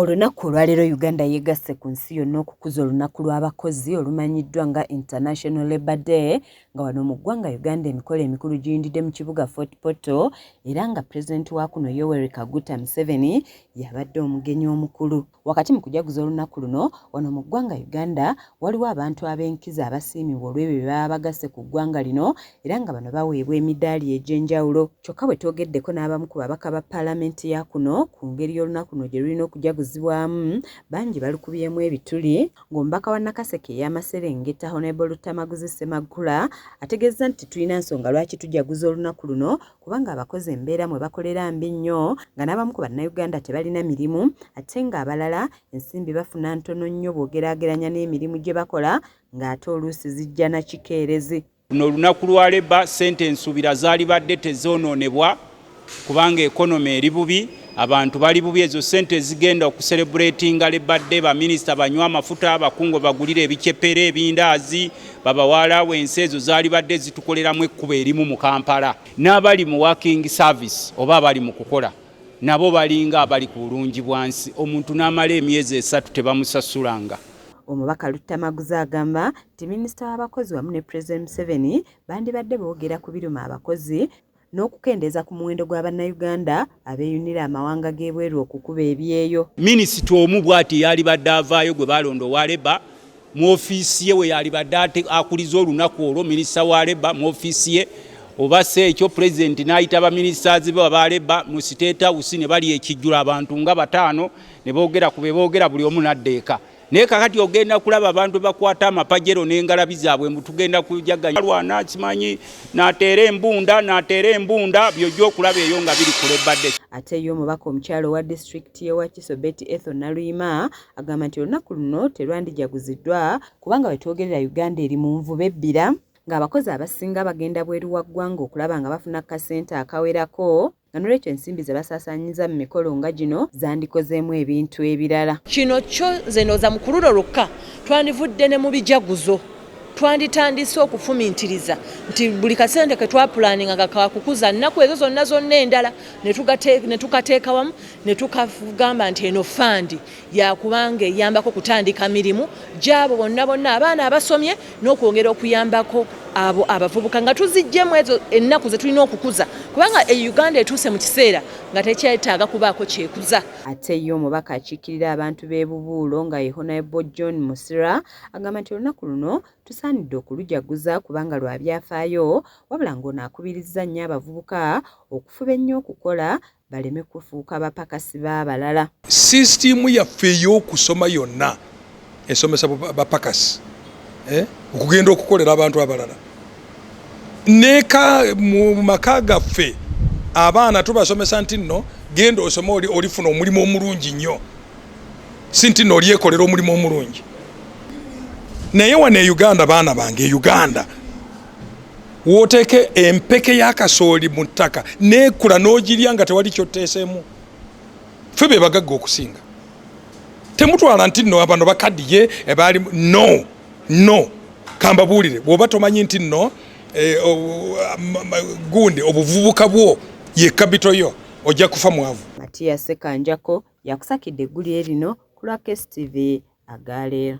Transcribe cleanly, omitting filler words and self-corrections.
Olunaku olwaleero Uganda yeegasse ku nsi yonna okukuza olunaku lw'abakozi olumanyiddwa nga International Labour Day nga wano mu ggwanga Uganda emikolo emikulu giyindidde mu kibuga Fort Portal era nga pulezidenti wa kuno Yoweri Kaguta Museveni y'abadde omugenyi omukulu. Wakati mu kujaguza olunaku luno, wano mu ggwanga Uganda waliwo abantu ab'enkizo abasiimibwa olw'ebyo bye baba bagasse ku ggwanga lino era nga bano baweebwa emidaali egy'enjawulo. Kyokka bwe twogeddeko n'abamu ku babaka ba palamenti ya kuno ku ngeri olunaku luno gye lulina okujaguzibwamu, bangi balukubyemu ebituli ng'omubaka wa Nakaseke ey'amaserengeta Honorable Luttamaguzi Ssemaggula ategeezezza nti tetulina nsonga lwaki tujaguza olunaku luno kubanga abakozi embeera mwe bakolera mbi nnyo nga n'abamu ku Bannayuganda tebalina mirimu ate ng'abalala ensimbi bafuna ntono nnyo bw'ogeraageranya n'emirimu gye bakola ng'ate oluusi zijja na kikeerezi. Luno olunaku lwa leba, ssente ensuubira zaalibadde tezoonoonebwa kubanga economy eri bubi, abantu bali bubi. Ezo ssente ezigenda okusereburetinga Labour Day, baminisita banywa amafuta, abakungu bagulire ebicepere, ebindaazi, babawaala ensi, ezo zaalibadde zitukoleramu ekkubo erimu mu Kampala. N'abali mu working service oba abali mu kukola nabo balinga abali ku bulungi bwansi, omuntu n'amala emyezi 3 tebamusasulanga. Omubaka Luttamaguzi agamba nti minisita w'abakozi wamu ne Pulezidenti Museveni bandibadde boogera ku biruma abakozi n'okukendeeza ku muwendo gwa Bannayuganda abeeyunira amawanga g'ebweru okukuba ebyeyo. Minisita omu bw'ati yalibadde avaayo gwe balonda owa Labour mu ofiisi ye we yalibadde akuliza olunaku olwo, minisita wa Labour mu ofiisi ye, oba si ekyo pulezidenti n'ayita baminisitazi be aba Labour mu State House ne bali ekijjulo abantu nga 5 ne boogera ku be boogera, buli omu n'adda eka. Naye kakati ogenda kulaba abantu bakwata amapajero n'engalabi zaabwe mbu tugenda kujaganya lwana simanyi n'ateera embunda n'ateera embunda, byojja okulaba eyo nga biri ku Labour Day. Ate ye omubaka omukyala owa disitulikiti y'e Wakiso Betty Ethel Naluyima agamba nti olunaku luno terwandijaguziddwa kubanga we twogerera Uganda eri mu nvuba ebbira ng'abakozi abasinga bagenda bweru wa ggwanga okulaba nga bafuna kasente akawerako, nga nolwekyo ensimbi ze basaasaanyiza mu mikolo nga gino zandikozeemu ebintu ebirala. Kino kyo nze ndowooza mu kuluno lwokka twandivudde ne mu bijaguzo, twanditandise okufumintiriza nti buli kasente ke twapulaninga nga kakukuza nnaku ezo zonna zonna endala ne tukateeka wamu ne tukagamba nti eno fund yakubanga eyambako kutandika mirimu gyabo bonna bonna abaana abasomye n'okwongera okuyambako abo abavubuka, nga tuziggyemu ezo ennaku ze tulina okukuza, kubanga e Uganda etuuse mu kiseera nga tekyetaaga kubaako kyekuza. Ate ye omubaka akiikirira abantu b'e Bubuulo nga ye Honorable John Musira agamba nti olunaku luno tusaanidde okulujaguza kubanga lwa byafaayo, wabula ng'ono akubirizza nnyo abavubuka okufuba ennyo okukola baleme kufuuka bapakasi b'abalala. Sisitiimu yaffe ey'okusoma yonna esomesa bapakasi okugenda okukolera abantu abalala. Neka mu maka gaffe abaana tubasomesa nti nno genda osome olifuna omulimu omulungi nnyo, si nti nno olyekolera omulimu omulungi. Naye wano e Uganda, baana bange, e Uganda wooteeke empeke y'akasooli mu ttaka neekula n'ogirya nga tewali kyotteeseemu. Ffe be bagagga okusinga. Temutwala nti nno abano bakaddiye ebaali. No, no, kambabuulire, bw'oba tomanyi nti nno gundi obuvubuka bwo ye capital yo, ojja kufa mwavu. Matiya Sekanjako yakusakidde eggulire lino ku lwa KSTV agaleero.